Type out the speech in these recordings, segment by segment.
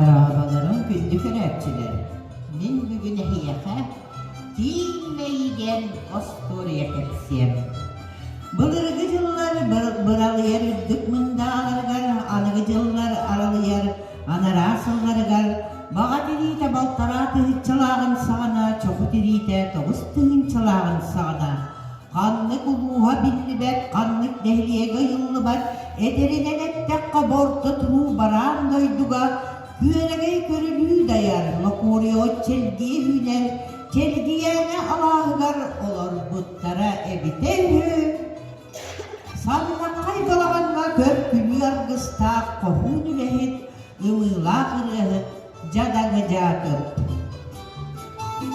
Дорооболоруҥ күндү көрөөччүлэр! Мин бүгүн эһиэхэ Тииҥ Мэйи диэн остуоруйа кэпсиэм. Былыргы дьыллар быралыйар үрдүк мындааларыгар, аныгы дьыллар аралыйар анараа сылларыгар баҕа тириитэ балтараа тыһыынчалааҕын саҕана, чоху тириитэ 9 тыһыынчалааҕын саҕана Ханнык улууһа биллибэт, ханнык нэһилиэгэ ыйыллыбат, эдэринэн эттэххэ борто туруу бараан дойдуга күөрэгэй көрүлүү дайар, Локуорио чэлгийэ үүнэр, Чэлгийээнэ алааһыгар олорбуттара эбитэ үһү. Самнаххай балаҕаҥҥа көр-күлүү аргыстаах хоһуун үлэһит, ымыылаах ырыаһыт Дьадаҥы Дьаакып.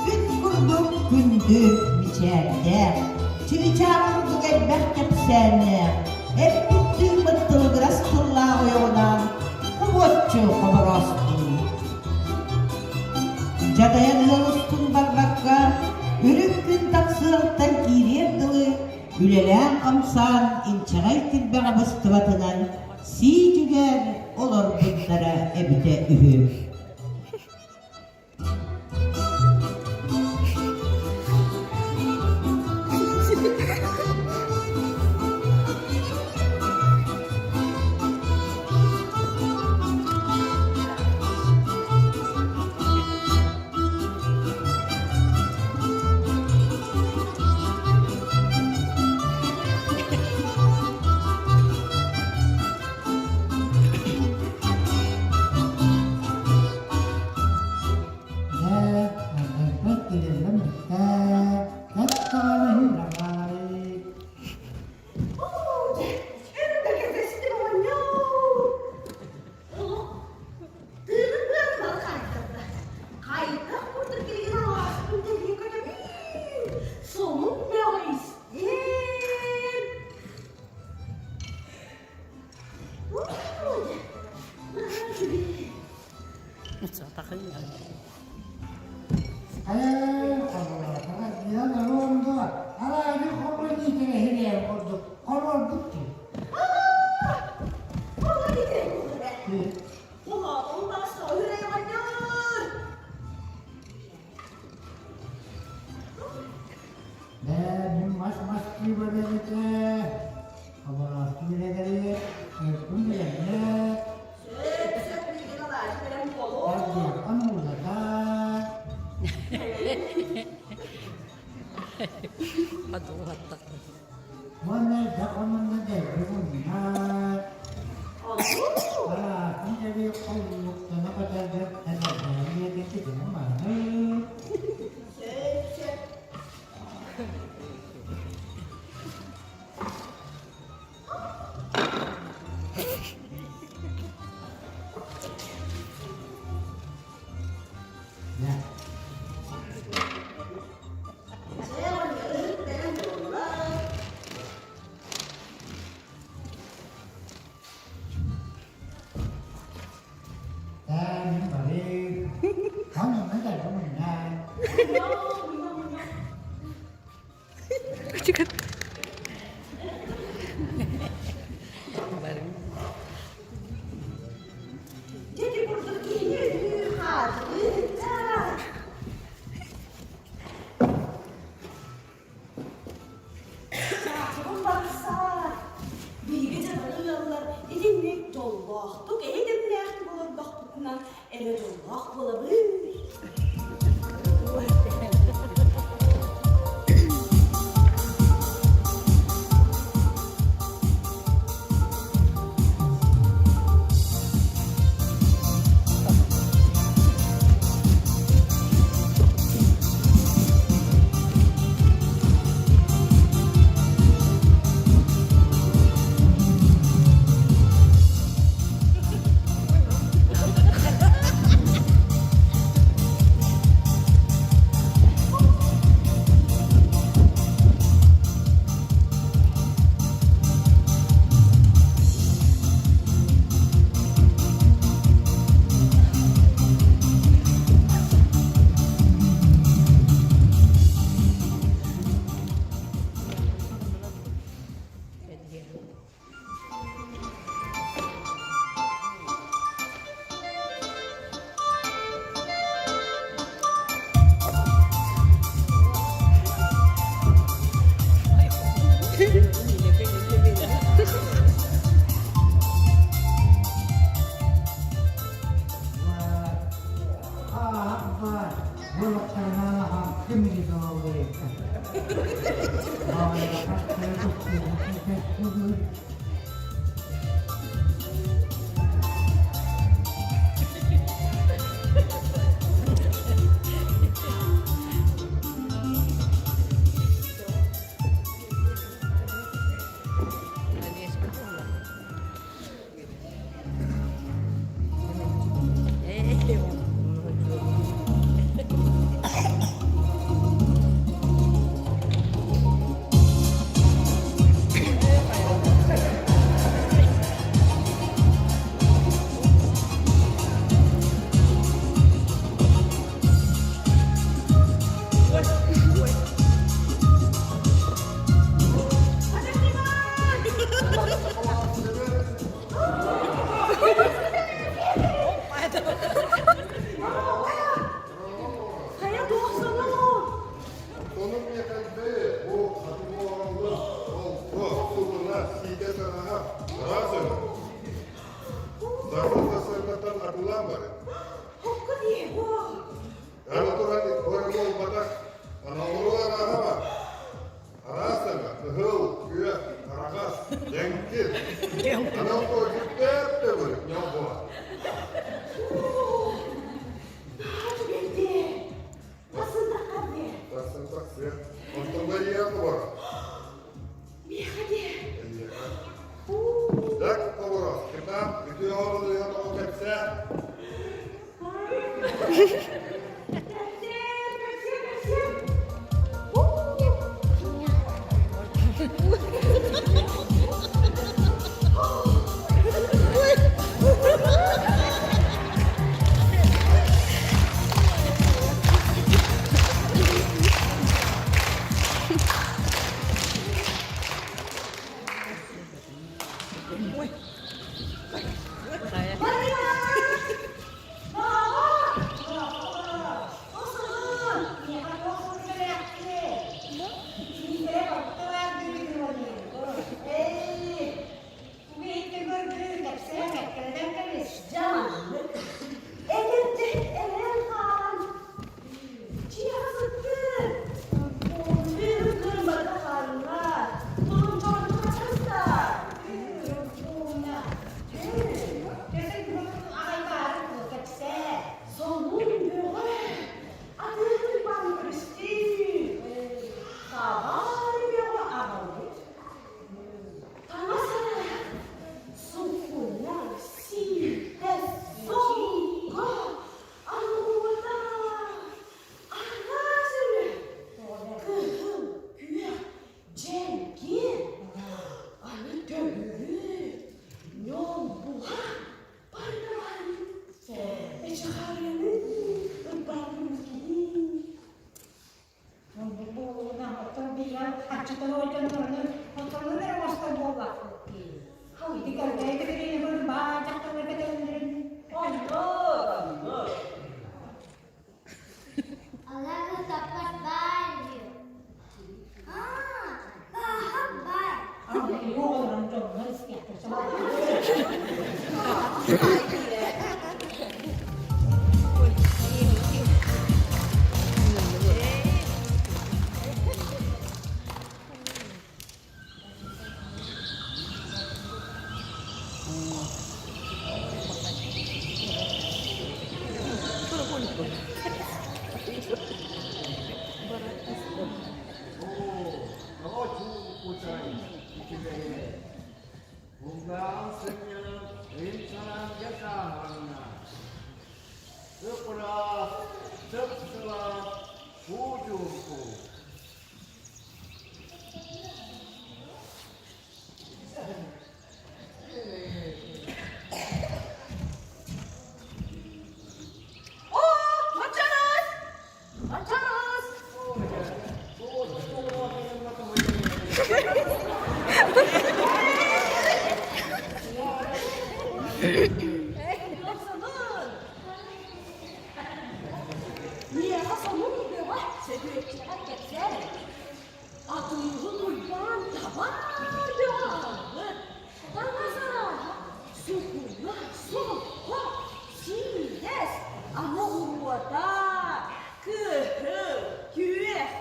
Күн курдук күндү мичээрдээх, чыычаах курдук элбэх кэпсээннээх, эппит-тыыммыт тылыгырас тыллаах ойоҕунаан хобуоччу хобороостуун. Дьадайан ыал устун барбакка, үрүҥ күн тахсыаҕыттан киириэр дылы үлэлээн-хамсаан инчэҕэй тирбэҕэ быстыбатынан сии дьүгээр олорбуттара эбитэ үһү. Дьэ, ардайбыт тириэллэн бүттэ, кэт-хааны һыырабай. Хайдах курдук билигин алааспын тэһии көтөбүн, сонун бөҕө истиэм. Ээ, хобороотоҕо диэн оруон дуо, араадьы хобо диитэрэ иһириэн курдук хоборбут дии. Бээ, мин мас-мас киибэрэн этэ, хобороостуу үлэлэри өркүн билэннэ, Тарбыаххан уулата. Уонна элбэх омунна дэлби мунна. Араатын дьэби холлуктана көтөргөр тэлэрдээн биэрбит мааны. Дьэ. Ээ, мин барыым. Ханна дэлби мунна. Дьэ курдук киһини өлүү хаалыыта. Чаачыбын барсаар, биһиги дьадаҥы ыаллар итинник дьоллоохтук, эйэ-дэмнээхтик олордохпутуна эрэ дьоллоох буолабыт. Хайа туох сонун? Сонун миэхэ бу хатыҥ ол сукуна сиикэ таҥаһа араас өҥө. Сарсын сарсыардаттан атыылаан барыҥ. Хокку дии буо. Аны туран бары буолбатах, аналлары арааһа бар. Араас өҥө, кыһыл, күөх, араҕас, дьэҥкир. Анал көрдүктээх төгүрүк ньолбуо. Тахсын таххар диэ. Тахсын тахсыа. Онтон бэрийэ тоборо. Миэхэ диэ. Эйиэхэ. Так тоборо, кытаат, үтүө оҕолуйа тоҕо кэпсээ. Кэпсээ, кэпсээ, кэпсээ. Эдэрдэр хаалан дьиэҕэ сыттын. Bir kırmadı harlar, tulum çorba Сонун бөҕө, атыырбан көрүстүү, хабар бөҕө аҕалбыт. Таҥас арааһа, суккуна, сииктэс, солко, алуота, араас өрө, кыһыл, күөх, дьэҥкир, аны төгүрүк, ньолбуһа бардаҕын, эчэхаарыйаны ырбаабын Аллахы таппат баай диир. Аа, бааһап баай. Сып-ыраас, сып-сылаас уу чуумпу. Оо, мачарас! Мачарас! Миэхэ сонун бөҕө сөбүөччэҕэ кэпсээ. Атыыһын Уйбаан табаар бөҕө аҕалбыт. Таҥас арааһа, сукуна, солко, сиидэс, ама уруота, кыһыл, күөх,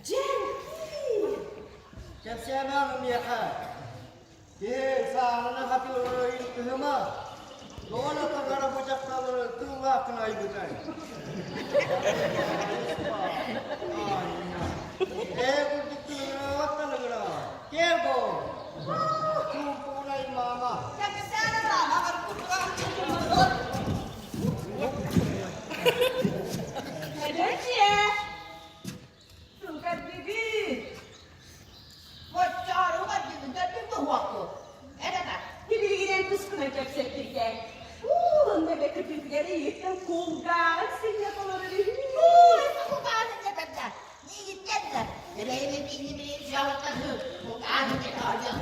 дьэҥкир. Кэпсээмэҕин миэхэ. Кыһыма, тоҕо эрэ таҥара бу дьахталлары тыыллаах гына айбытай? Ээ курдук тыыныраҕат талыгыраҕа. Кэл боо! Чуумпугунай маама. Эдэрчиэ! Тылгардыгыт! Боччооруга дьүгүтэрбин быһуохпут. Эрэ Билигинэн тускунан кэпсэттиргэ. Уулунна бэкүтүтүгэр ийиттэн кулгааҕын синньэ толорор үһү. Кулгааҕын синньэ Миигиттэн да, эбэйэбин биини-билин сүрэҕиттэн кулгааҕын синньэ тоойуом.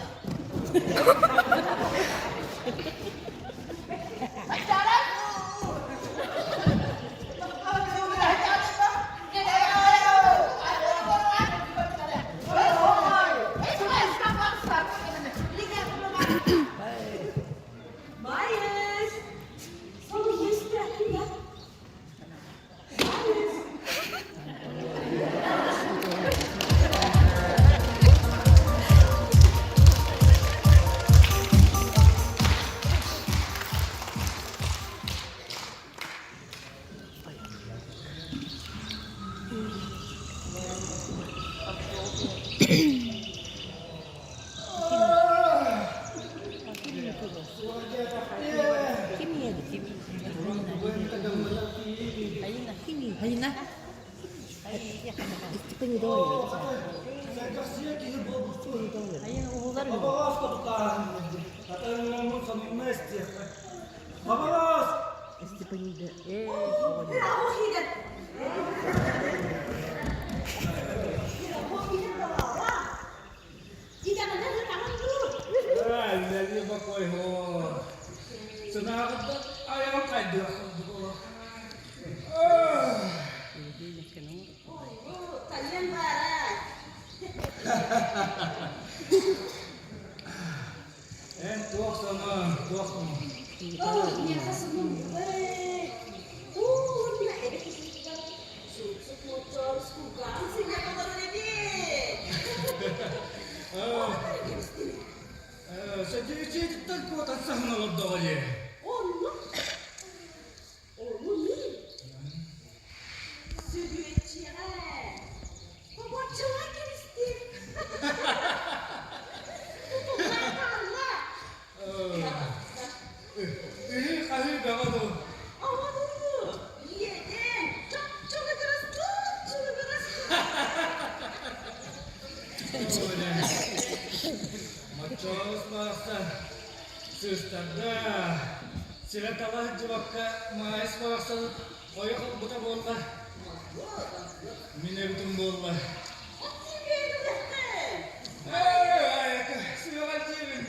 Майыс! Сонун истээхпин да. Майыс! Бабалаас! Эн туох санаан, туох Миэхэ сонун Уунна эбэ киһитигэр сууксук моччоорус кулгааҕын синньэ толорор эбит. Сэдиэчиэтиттэн куотан саһан олордоҕо дии. Онно ону мин Сөдүөччүйэҕэ Бобоччулаан кэбистим. Тутуллан хаалла. Ыһыы-хаһыы бөҕө дуу. Оҕолуу, иэдээн, чоп-чолугурас, чоп-чолугурас. Мочоос барахсан сыыстарда, сирэ-тала сылдьыбакка Маайыс барахсан ойох ылбыта буолла. Мин эбитим буолла. Ээ, сүрэҕэр диэбин.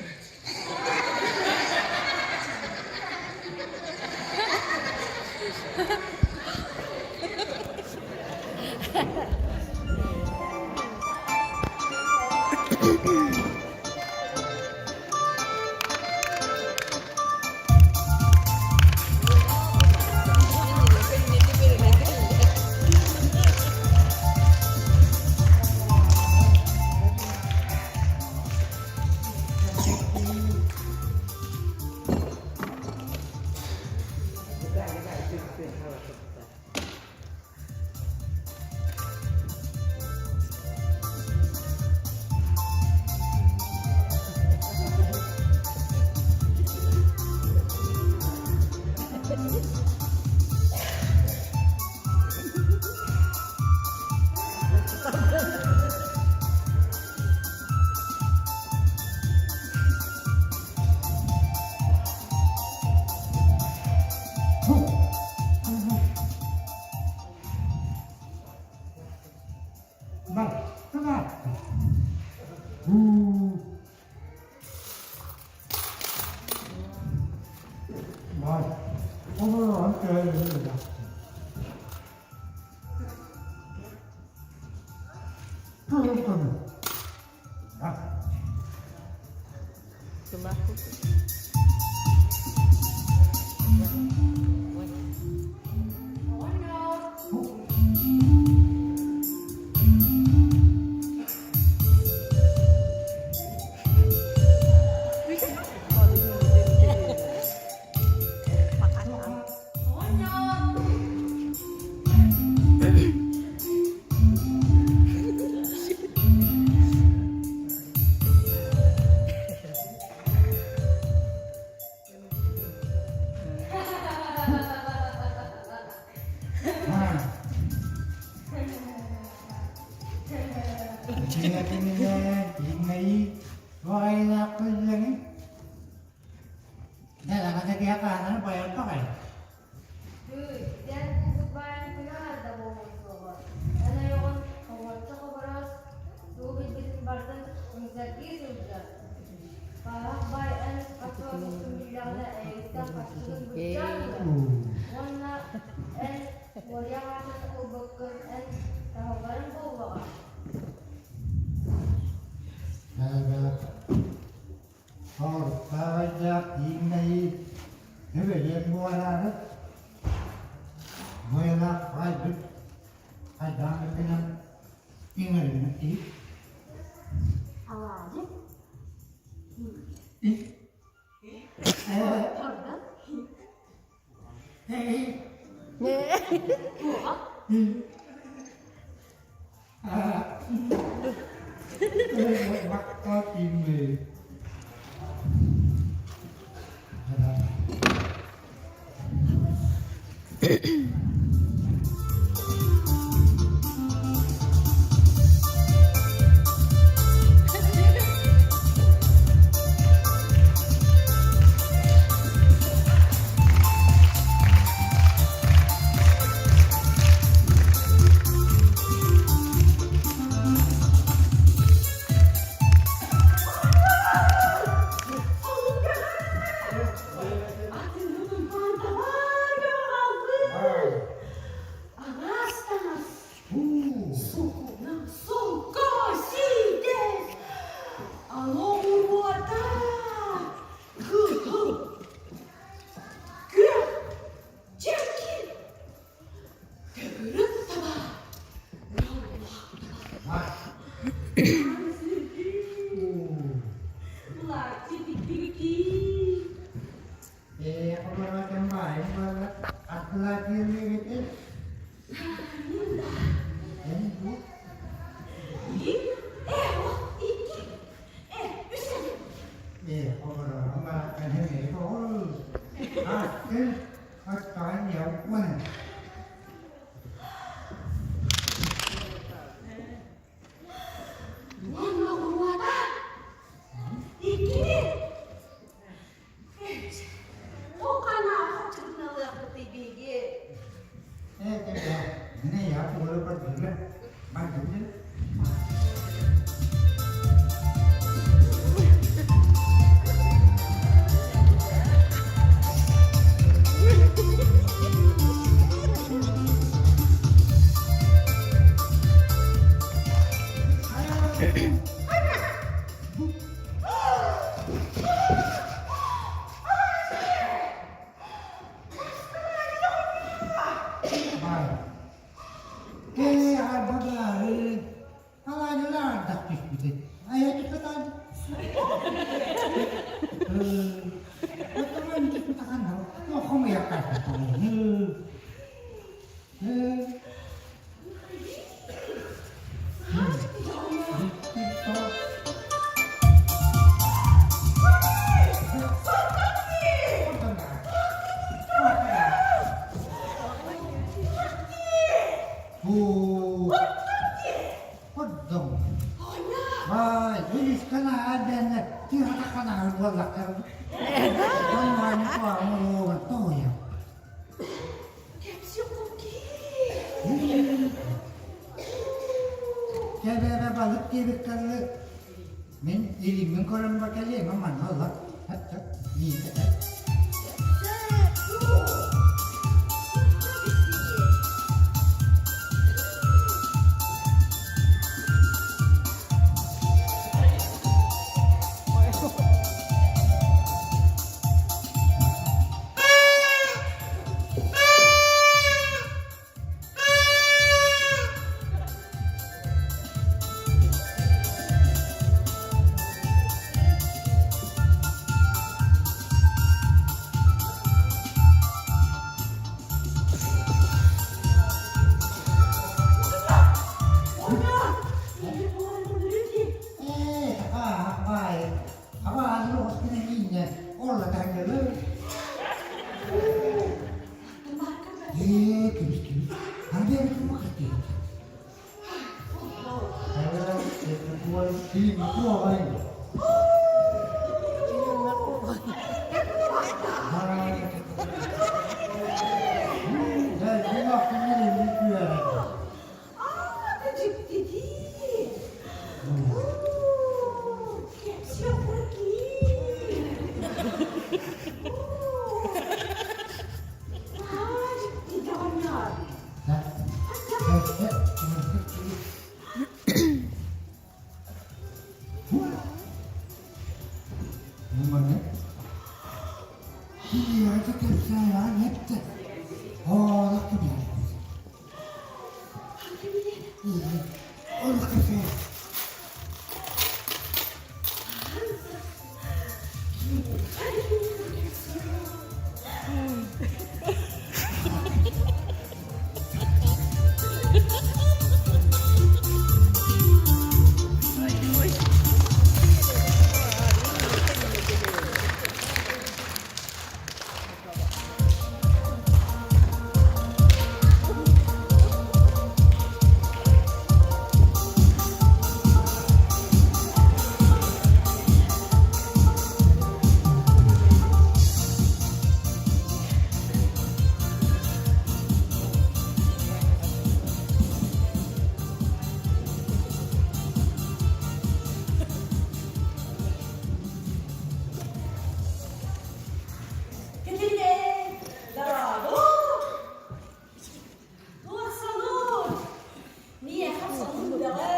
Кэминэн иҥнэйии туох айылаах күллэҥий? Дэлэҕэ да киһи хаанар байар баҕайы. Тыый, эн куукут баайын күнэ аҥарда буолуо суоҕа. Эн ойоҕун оҕоччо хобороос тугу билбитин барытын үҥсэргии сылдьар. Хааһах баай эн хаччыласпыккын биллэҕинэ эйигиттэн харчыгын былдьаан ылар. Уонна эн уоруйах аатын ылбыккын эн таһылларыҥ буоллаҕа. Оҕуруктаах ииҥнэйии үбэлиэн буолаары муйалаах хаайбыт хайдаан гынан иҥэринэ киһи Алаадьы. Араас Сукуна, сука, сиидэс, алоҕуруота, кыһыл, күөх, дьэҥкир, төгүрүк таба, Ээ, холоруотун баайым буолла, атылаатыылыыгытый? Эн бу? Ээ, холоруотун баахтан эмиэ тоҕус. Аттын аттаҕын явпун. Уонна оҕуруота иккини Ээ, кэбиһэ, мин эйиэхэ тугу эрэ көрдүүрэ, бардым дии. Ээ, арбабаары, алаадьылар ардах түспүтэ. Айа түспэтэн. Оттон түспэтэхэн хомуйахха. Кэбээбэ балык диэбиккэ дылы мин илииммин көрөн бакалиэм манна ыла миитэ. Ээ, баай, абаҕалары оҕуспун эмииннэ, орла таҥнары. Ээ, кэбис, кэбис. Аны бэйэбит кумахтыы. Маны Киһиэхэ кэпсээйэҕин эптэ Оолох кимиэхэ Олох кэпсээйэ Кэтилээ, дорообо! Туох сонун? Миэхэ сонун бөҕө.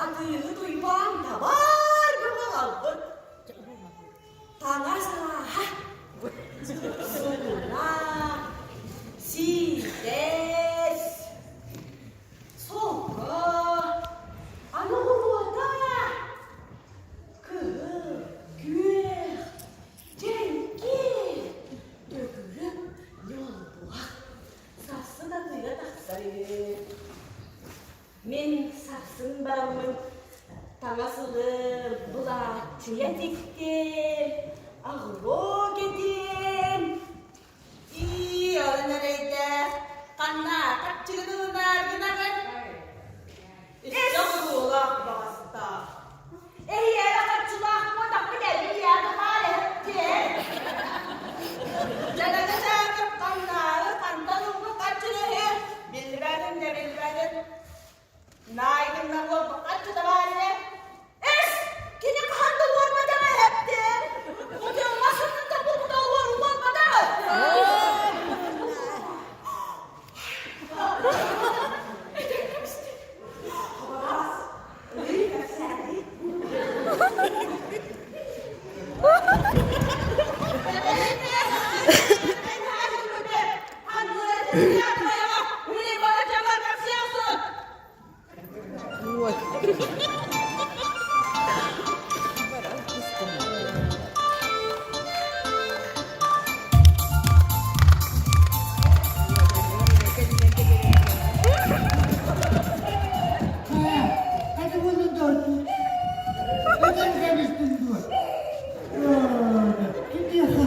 Атыыһыт Уйбаан табаар бөҕө аҕалбыт. Таҥас арааһа, сууна, сиидэс, солко, аны оҕуруота, кыһыл, күөх, дьэҥкир, төгүрүк ньолбуһах сарсын атыыга тахсар үһү. Мин сарсын бараммын таҥас ылым, былааччыйа тиктим, оҕуруо кэтиэм. Ии, алын эрэйдээх, ханна хаччыгын ылынаар гынаҕын? Ис оҕуруолаах баҕастаах. Эһиэрэ харчылаах буотахпын эбии хаал эһэттиэн. Дьадаҥы дьаакып ханнааҕы хантан ылбыт харчыны үһү? Билбэтим да билбэтим. Наайгыннан уолбут харчыта баар ини. Эс, кини хаһан да уорбатаҕа эһэттиэн. Утуйуҥҥа сытыта булбута уор уолбатаҕа. Этэн кэбистим. Хабараас, ый кэпсээний. Хайа, хата буолла доо? Этэн кэбистин дуо? Кимиэхэ?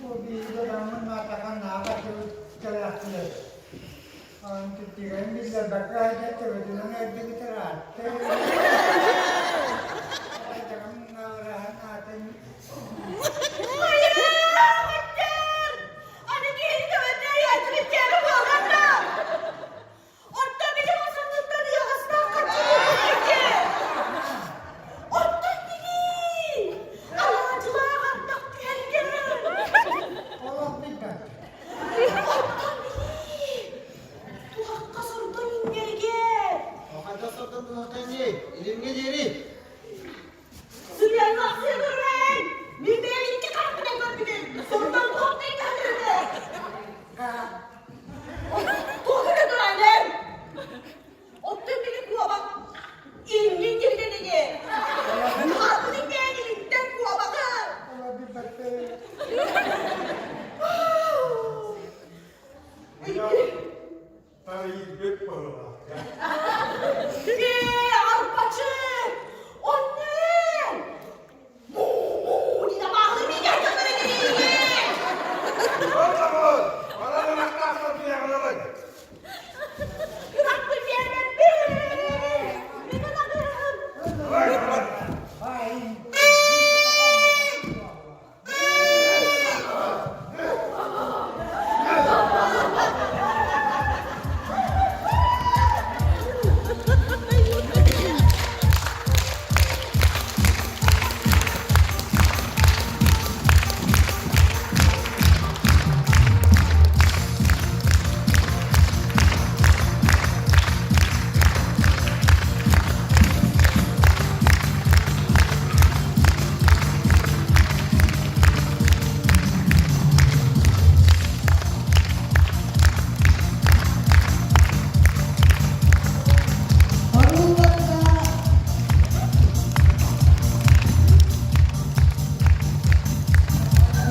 Бу бииргэ даҕаны маатахан наада кэлээхтилэр. Антитигэн биллэрбэккэ айда төбөтүнэн эрдибит ыраатта. Айдаҕын ыраһан аатын Аны киһи төбөтө ятыбыттары буолан Оттон били хосоннуттан ыаҕастаах харчы булбут Оттон били алаадьылаах ардах түһэргэ Олох билбэт. Оттон били туһахха сордон иҥнэргэ Хайдах сордон туһахха иҥниэй? Илимҥэ диэри. Сымыйаннах сыырырай! Мин бэйэм икки харахпынан көрбүтүм. Сордон туһахта иҥнэргэ. Туох эрэ туран Оттон били куобах иннин дьиҥнэнэги. Хаатын иҥнээн илиттэн куобаҕы. Тарыйбыт быһыылаах. Ээ, арбачы! Оннун!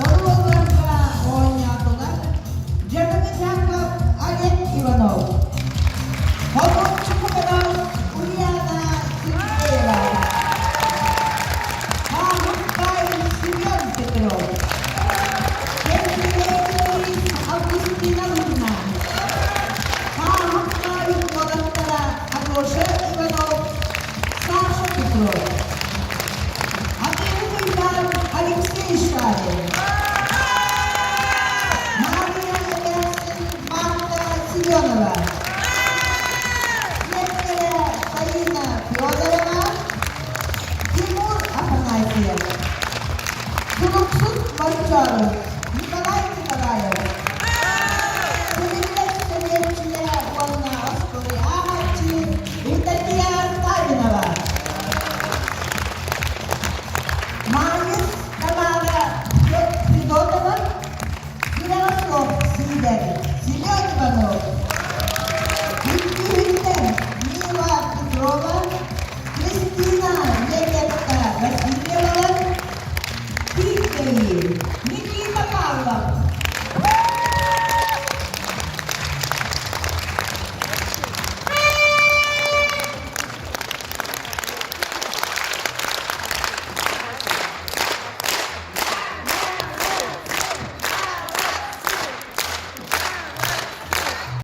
Оруолларга оонньоотулар Дьадаҥы Дьаакып Олег Иванов, Хомуоччукунан Ульяна Сергеева, Хаһыктай Семен Петров, Кэнсиэртэрин Августина Лукина, Хаһыктай уолаттара Алеша Иванов, Саша Петров, Атыыһыт Уйбаан Алексей Шарин, Мария Эмээхсин Марта Семенова, Диэктэрэ Фаина Федорова, Тимур Афанасьев, Кулуксут Морчоров Николай Николаев, Сэминнэр сэмиэччилэрэ уонна остуоруйа ааҕааччы Евдокия Савинова, Маайыс Тамара Федотова, Сүрэҕэ Сиидэр Семен Иванов, Бүлүүһүттэн Мила Петрова, Кристина Лепетка Васильева, Киикэйи Никита.